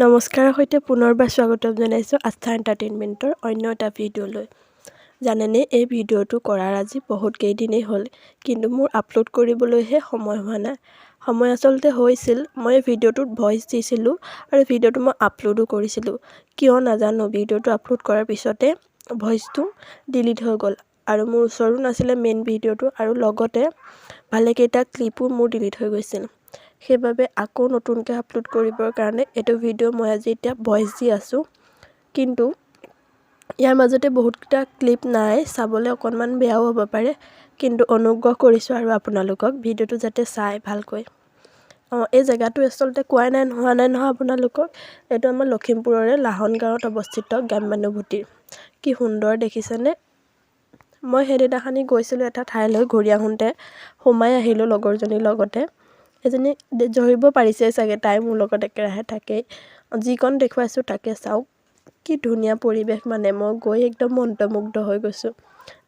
নমস্কাৰৰ সৈতে পুনৰবাৰ স্বাগতম জনাইছোঁ আস্থা এণ্টাৰটেইনমেণ্টৰ অন্য এটা ভিডিঅ'লৈ। জানেনে, এই ভিডিঅ'টো কৰাৰ আজি বহুত কেইদিনেই হ'ল, কিন্তু মোৰ আপলোড কৰিবলৈহে সময় হোৱা নাই। সময় আচলতে হৈছিল, মই ভিডিঅ'টোত ভইচ দিছিলোঁ আৰু ভিডিঅ'টো মই আপলোডো কৰিছিলোঁ। কিয় নাজানো, ভিডিঅ'টো আপলোড কৰাৰ পিছতে ভইচটো ডিলিট হৈ গ'ল আৰু মোৰ ওচৰতো নাছিলে মেইন ভিডিঅ'টো আৰু লগতে ভালেকেইটা ক্লিপো মোৰ ডিলিট হৈ গৈছিল। সেইবাবে আকৌ নতুনকৈ আপলোড কৰিবৰ কাৰণে এইটো ভিডিঅ' মই আজি এতিয়া ভইচ দি আছোঁ। কিন্তু ইয়াৰ মাজতে বহুতকেইটা ক্লিপ নাই, চাবলৈ অকণমান বেয়াও হ'ব পাৰে, কিন্তু অনুগ্ৰহ কৰিছোঁ আৰু আপোনালোকক ভিডিঅ'টো যাতে চাই ভালকৈ। এই জেগাটো আচলতে কোৱাই নাই হোৱা নাই নহয় আপোনালোকক। এইটো আমাৰ লখিমপুৰৰে লাহন গাঁৱত অৱস্থিত গ্ৰাম্যানুভূতিৰ। কি সুন্দৰ দেখিছেনে? মই সেইদিনাখনি গৈছিলোঁ এটা ঠাইলৈ, ঘূৰি আহোঁতে সোমাই আহিলোঁ লগৰজনীৰ লগতে। এজনী ধৰিব পাৰিছে চাগে, তাই মোৰ লগত একেৰাহে থাকেই। যিকণ দেখুৱাইছোঁ তাকে চাওক, কি ধুনীয়া পৰিৱেশ। মানে মই গৈ একদম মন্ত্ৰমুগ্ধ হৈ গৈছোঁ।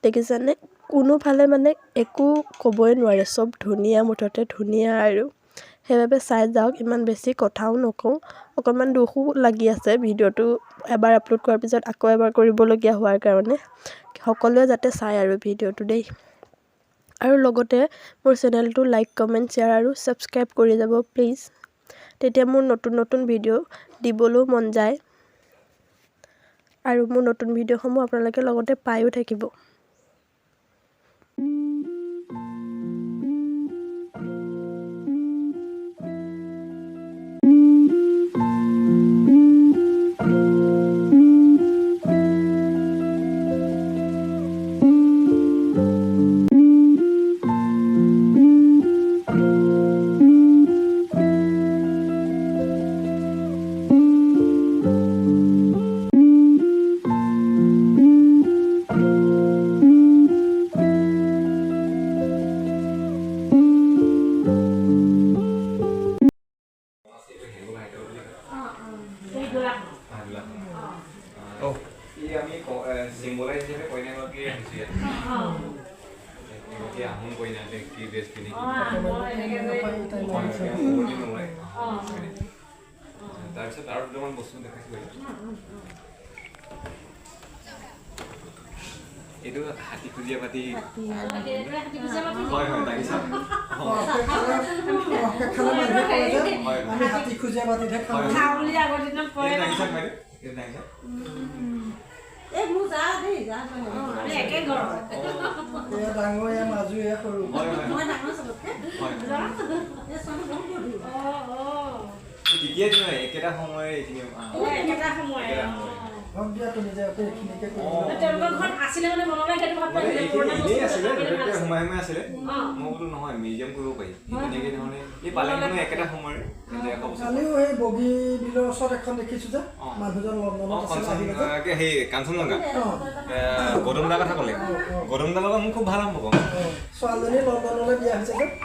দেখিছেনে, কোনোফালে মানে একো ক'বই নোৱাৰে, চব ধুনীয়া, মুঠতে ধুনীয়া। আৰু সেইবাবে চাই যাওক, ইমান বেছি কথাও নকওঁ। অকণমান দুখো লাগি আছে, ভিডিঅ'টো এবাৰ আপলোড কৰাৰ পিছত আকৌ এবাৰ কৰিবলগীয়া হোৱাৰ কাৰণে। সকলোৱে যাতে চায় আৰু ভিডিঅ'টো দেই। আৰু লগতে মোৰ চেনেলটো লাইক, কমেণ্ট, শ্বেয়াৰ আৰু ছাবস্ক্ৰাইব কৰি যাব প্লিজ। তেতিয়া মোৰ নতুন নতুন ভিডিঅ' দিবলৈও মন যায় আৰু মোৰ নতুন ভিডিঅ'সমূহ আপোনালোকে লগতে পায়ো থাকিব। ই আমি চিম্বলাইজ হিচাপে কইনাগৰাকী ৰাখিছোঁ ইয়াত। এগৰাকী আহোম কইনা, কি ড্ৰেছ পিন্ধি নোলায়। তাৰপিছত আৰু দুটামান বস্তু দেখাইছোঁ। এইটো হাতীখুজীয়া পাতি। হয়, তাৰপিছত হয়। হাতীখুজীয়া পাতিতহে খাওঁ। এইটো দাঙি চাওক বাইদেউ, এইটো দাঙি চাওক। এয়া ডাঙৰ, এয়া মাজু, এয়া সৰু। হয়, তেতিয়াই নহয়, একেটা সময়ে এইখিনি। হওক দিয়া, তুমি যে এইখিনিকে। এনেই আছিলে, সোমাই সোমাই আছিলে। মই বোলো নহয়, মিউজিয়াম কৰিব পাৰি তেনেকে ধৰণে। এই পালেংখনো একেটা সময়ৰে। কালিও সেই বগী বিলৰ ওচৰত এখন দেখিছো যে মানুহজন লণ্ডনত। সেই কাঞ্চনজংঘা গৌতম দাৰ কথা ক'লে, গৌতম দাৰ লগত মোৰ খুব ভাল সম্পৰ্ক। ছোৱালীজনী লণ্ডনলৈ বিয়া হৈছে যে।